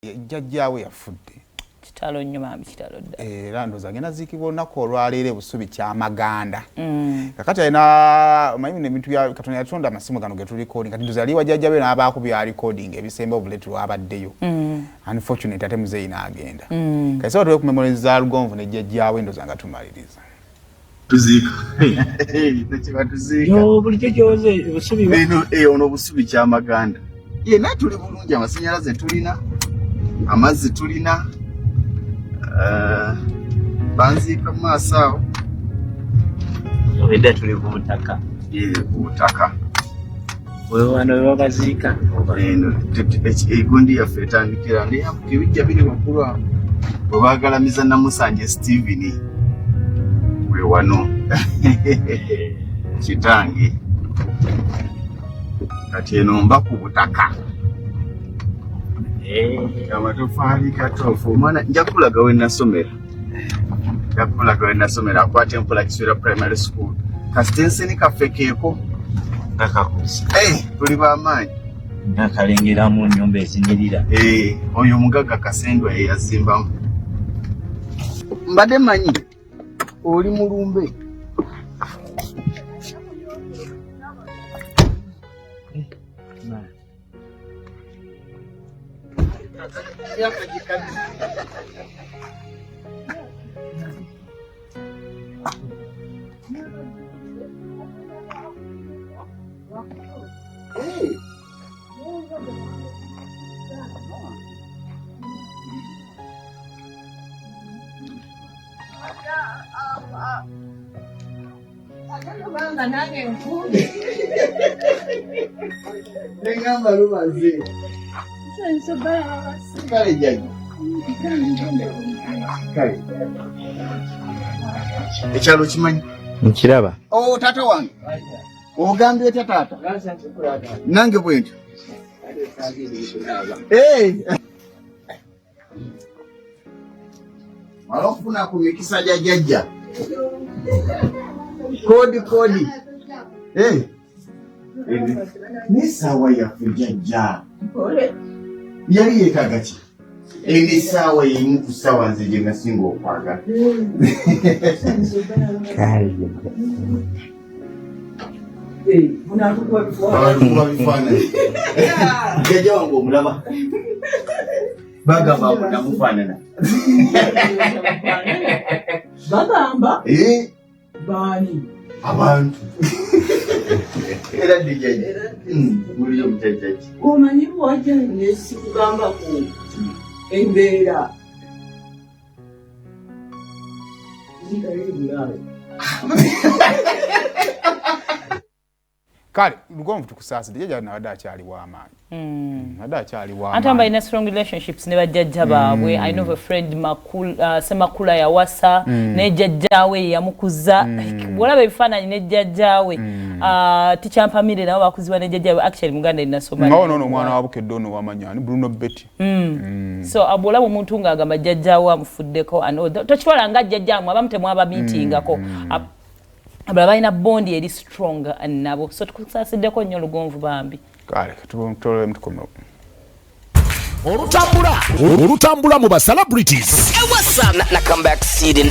Jjajjaawe yafudde. Kitalo nnyo bambi, kitalo ddala. Era ndowooza agenda ziikibwa olunaku olwaleero ebusubi Kyamaganda. Kakati alina omanyi bino ebintu bya Katonda yatonda amasimu gano getulikodinga, kati ndowooza yali wa jjajja be n'abaako byalikodinga ebisemba obuleti lwabaddeyo. Unfortunate ate muzeeyi n'agenda. Kati sawa tuwe kumemoriza Lugonvu ne jjajjaawe, ndowooza nga tumaliriza. Tuziika tekiba tuziika bulijjo gyoze Busubi. Eno ono Busubi Kyamaganda yenna tuli bulungi, amasanyalaze tulina, amazzi tulina, banziika mu maaso awo. Obedda tuli ku butaka. Ku butaka. Wewano webabaziika. Eno egundi yaffe etandikira neyambuka ebijja biri waggulu awo bwe bagalamiza Namusanje Steven, we wano kitange. Kati eno mba ku butaka, amatofaali katofu. Omwana nja kulaga we nasomera, nja kulaga we nasomera. Akwata empola Kiswera Primary School, kasitenseni kaffe keeko. Nga kakuze. Tuli b'amaanyi. Nga kalengeramu nyumba ezinyirira. Oyo omugagga Kasendwa ye yazimbamu. Mbadde manyi oli mulumbe. Kubanga nange nfumbe. Nengamba lubaze. Kale jjajja, kale ekyalo kimanyi. Nkiraba. Oh, taata wange, ogambye otya taata? Nange bwentyo. Hey! Mala okufuna ku mikisa gya jjajja. Kodi kodi. Hey. N'essaawa yaffe jjajja yali yeetaaga ki? Eno essaawa y'emu ku ssaawa nze gye nasinga okwagala. Kale jjajja. Balikuba bifaananyi. Jjajja wange omulaba, bagamba mbu namufaanana. Bagamba baani? Abantu era ddi jjajja muliyo mujjajjaki. Omanyi bwajja nesikugamba ku embeera zikayo Bulaaya. Kale Lugonvu, tukusaasidde. Jjajja nabadde akyali w'amaanyi, abadde akyali Ate w'amaanyi. Balina strong relationships ne bajjajja baabwe. I know of a friend, Semakula, yawasa ne jjajjaawe yeyamukuza. Bwolaba ebifaananyi ne jjajjaawe, Tikyampamire nabo bakuzibwa ne jjajjaawe, actually muganda enasoma. Nga ono omwana wa Bukedde ono wamanya ani, Bruno Betty. So bw'olaba omuntu ng'agamba jjajjaawe amufuddeko and all, tokitwala nga jjajjaamu abamu temwaba meetingako. Abalala balina bond eri strong nabo, so tukusaasiddeko nnyo Lugonvu bambi. Kale tutolemu tukomewo. Olutambula olutambula mu ba celebrities. Hey, what's up? Na come back seating.